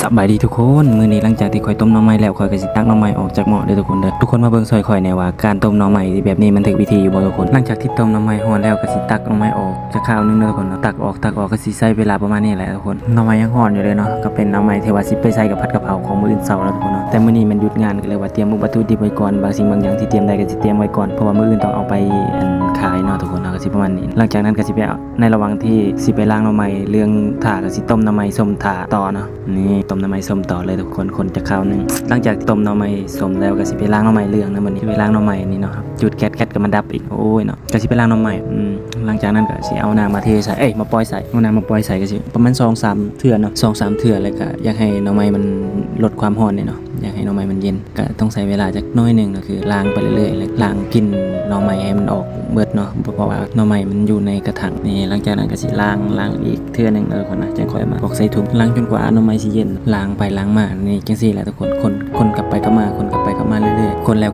ສະບາຍດີທຸກຄົນ, ມື້ນີ້ຫຼັງຈາກທີ່ຂ້ອຍຕົ້ມໜໍ່ໄມ້ແລ້ວ ຂ້ອຍກໍຊິຕັກໜໍ່ໄມ້ອອກຈາກໝໍ້ເດີທຸກຄົນເດີ. ແບບນີ້ມັນຖືກວິທີຢູ່ບໍ່ທຸກຄົນ? ຫຼັງຈາກທີ່ຕົ້ມໜໍ່ໄມ້ຮອດແລ້ວ ກໍຊິຕັກໜໍ່ໄມ້ອອກຈັກຄາວໜຶ່ງເດີທຸກຄົນເນາະ. ຕັກອອກ ຕັກອອກ ກໍຊິໃຊ້ເວລາປະມານນີ້ແຫຼະທຸກຄົນ. ໜໍ່ໄມ້ຍັງຮ້ອນຢູ່ເລີຍເນາະ, ກໍເປັນໜໍ່ໄມ້ທີ່ວ່າຊິໄປໃສ່ກັບຜັດກະເພາຂອງມື້ອື່ນເຊົ້າແລ້ວທຸກຄົນເນາະ. ແຕ່ມື້ນີ້ມັນຢຸດງານ ກໍເລີຍວ່າຕຽມອຸປະກອນວັດຖຸດິບໄວ້ກ່ອນ, ບາງສິ່ງບາງຢ່າງທີ່ຕຽມໄດ້ກໍຊິຕຽມໄວ້ກ່ອນ ເພາະວ່າມື້ອື່ນຕ້ອງເອົາໄປ ອັນ ຂາຍເນາະທຸກຄົນເນາະ. ກໍຊິປະມານນີ້. ຫຼັງຈາກນັ້ນກໍຊິໄປ ໃນລະຫວ່າງທີ່ຊິໄປລ້າງໜໍ່ໄມ້ເຫຼືອງຖ້າ ກໍຊິຕົ້ມໜໍ່ໄມ້ສົ້ມຖ້າຕໍ່ເນາະ. ນີ້ ຕົ້ມໜໍ່ໄມ້ສົ້ມຕໍ່ເລີຍທຸກຄົນ, ຄົນຈັກຄາວໜຶ່ງ. ຫຼັງຈາກຕົ້ມໜໍ່ໄມ້ສົ້ມແລ້ວ ກໍຊິໄປລ້າງໜໍ່ໄມ້ເຫຼືອງນຳບັດນີ້. ຊິໄປລ້າງໜໍ່ໄມ້ນີ້ເນາະ, ຈຸດແກັດ ແກັດກໍມາດັບອີກ. ໂອ້ຍເນາະ, ກໍຊິໄປລ້າງໜໍ່ໄມ້. ອືມ ຫຼັງຈາກນັ້ນກໍຊິເອົານ້ຳມາເທໃສ່ ເອີຍ ມາປ່ອຍໃສ່. ເອົານ້ຳມາປ່ອຍໃສ່ ກໍຊິປະມານສອງສາມເທື່ອເນາະ, ສອງສາມເທື່ອ ແລ້ວກໍຢາກໃຫ້ໜໍ່ໄມ້ມັນລົດຄວາມຮ້ອນແດ່ເນາະ. ຢາກໃຫ້ໜໍ່ໄມ້ມັນເຢັນ ກໍຕ້ອງໃຊ້ເວລາຈັກໜ້ອຍໜຶ່ງ, ກໍຄືລ້າງໄປເລື້ອຍໆ ແລ້ວລ້າງກິ່ນໜໍ່ໄມ້ໃຫ້ມັນອອກເບິດເນາະ, ເພາະວ່າໜໍ່ໄມ້ມັນຢູ່ໃນກະຖັງ. ນີ້ ຫຼັງຈາກນັ້ນກໍຊິລ້າງ ລ້າງອີກເທື່ອໜຶ່ງເດີທຸກຄົນນະ, ຈັ່ງຄ່ອຍມາກອກໃສ່ຖົງ. ລ້າງຈົນກວ່າໜໍ່ໄມ້ຊິເຢັນ, ລ້າງໄປລ້າງມາ ນີ້ ຈັ່ງຊີ້ແຫຼະທຸກຄົນ. ຄົນ ຄົນກັບໄປກັບມາ ຄົນກັບໄປກັບມາເລື້ອຍໆ ຄົນແລ້ວ